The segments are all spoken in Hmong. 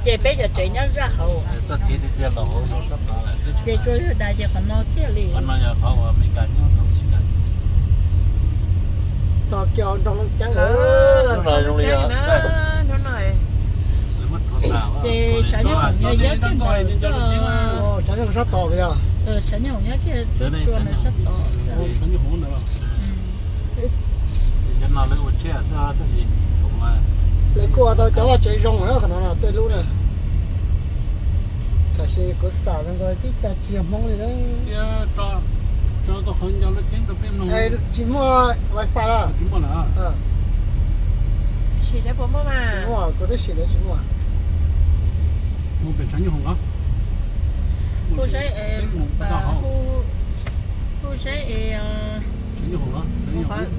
Ces peb cov tsev nyob zaj hauv. Ces tsuas yog dais ces qhov no kiag li. Txog kiag nroog Looj Ceeb lawm. Ces tshav nyob hoom nyob kiag ntawd xwb. Tshav nyob hoom sab tod yog. Tshav nyob hoom nyob kiag tsua ntawd sab tod xwb. Lawv kuj ua tau cov vaj tsev zoo na, qhov no tej lub na. Tab sis kuv xav nkaus tib co tsis yog Hmoob li na. Tsis muaj wifi lawm. Tsis muaj, kuv twb sim lawv tsis muaj. Hu saib es,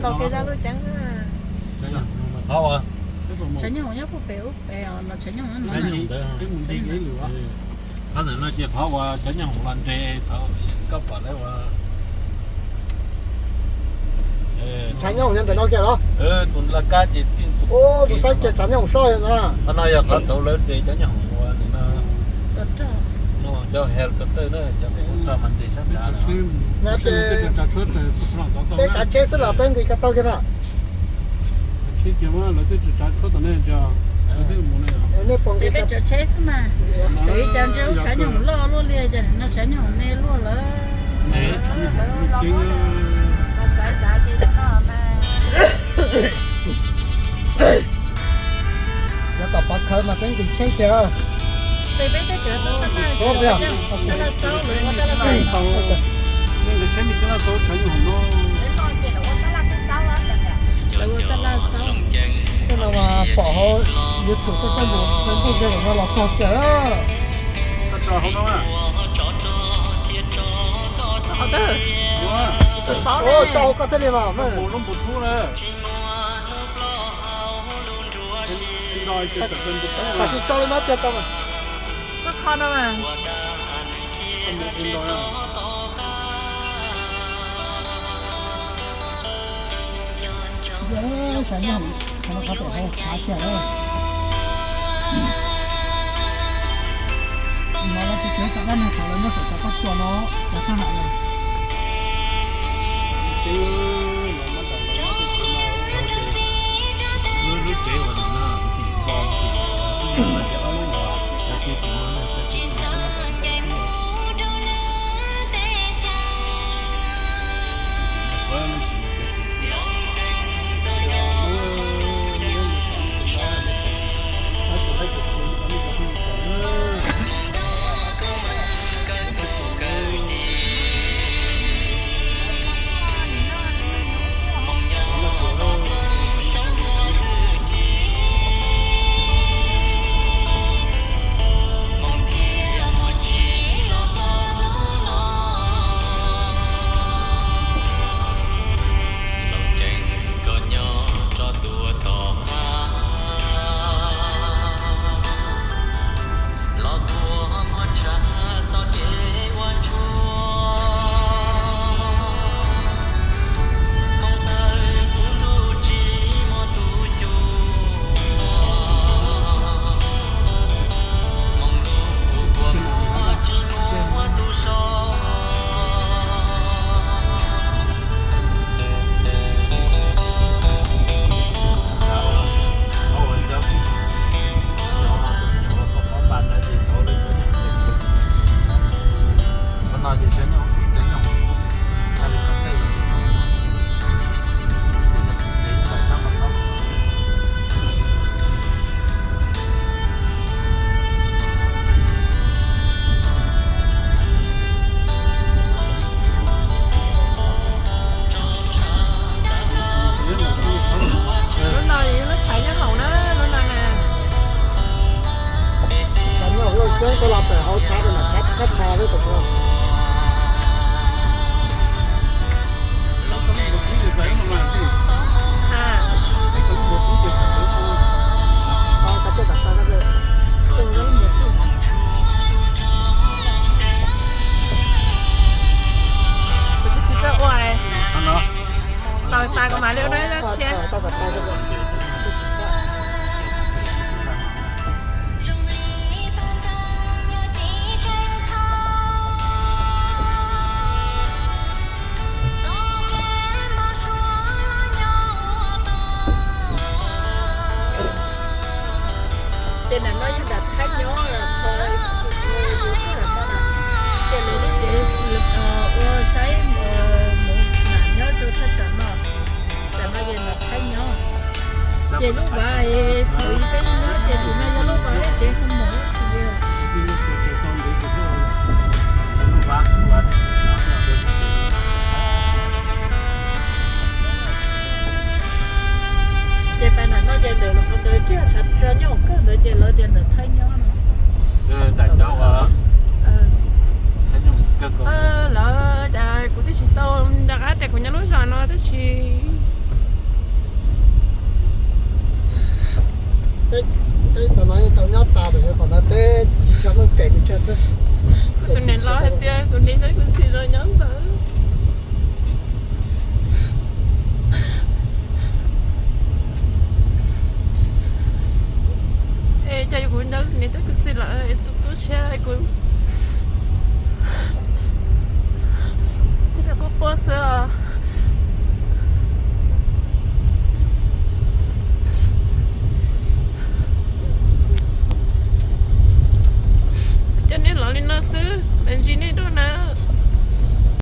tau kev zaj lub ceeb. Tshav nyob hoom nyob puag pem ub pem no, tshav nyob hoom ntawd. Qhov ntawm no ces qhov uas tshav nyob hoom los nres thaum koj pom lawv ua. Tshav nyob hoom nyob ntawm no kiag los? Tus laj kab ces txij tus sab kiag tshav nyob hoom sab ntawd na. Qhov no yog qhov thaum lawv nres cov nyob hoom ua no. Cov helicopter na, cov tub rog mas nres sab nrad. Peb tsav tsheb xwb los peb nqis ko taw kiag no. Peb tsav tsheb xwb mas. Ib co ntsej ub tshav nyob hoom loj luaj li, cas no tshav nyob hoom me luaj lawm. Yuav kom pov khawv mas peb nqis tsheb tiag. Tej no mas pom hauv YouTube tej mus ntuj ze no los txog kiag. Tso hauv koj thiaj li mas. Tam sim tso li no tiag tso mas. Koj kho no mas. Tshav nyob hoom, tshav nyob hoom qhov pem hauv hav kiag lawm. No lawv tsis tseev tom dab neeg thaum lawv nyob saum cov pob tsuas no, cov thab ham no. Lub no yog lub tshav nyob hoom na, lub no na. Tshav nyob hoom Looj Ceeb, koj los pem hauv tshav no mas tshav kab tshav xwb tus no. Kuv tsis txawj ua. Tau tas kuv mam li ua dua ib zaj tshiab. Ces nram no yog nram Thaib nyob, ces lawv lub tsev ua saib mus nram nyob rau thaj tsam no, tsam no ces nram Thaib nyob. Ces lub vaj thaum peb nyob ces tim no yog lub vaj tsev hu mus. Ces pais nram no ces ntawm qhov ntawd kiag tshav tso nyob hauv kawg ntawd ces lawv tias ntawm Thaib nyob no. Lawv cas kuv twb tsis tau nco qab tias kuv nyob lub zos no tab sis peb tau nyob tas, peb tsis tso lub kem pes tsawg xwb. Kuv tus niam laus hais tias kuv niam thiab kuv txiv los nyob ntawd. Es cas kuv nco kuv niam thiab kuv txiv lawm es tus tub siab kuv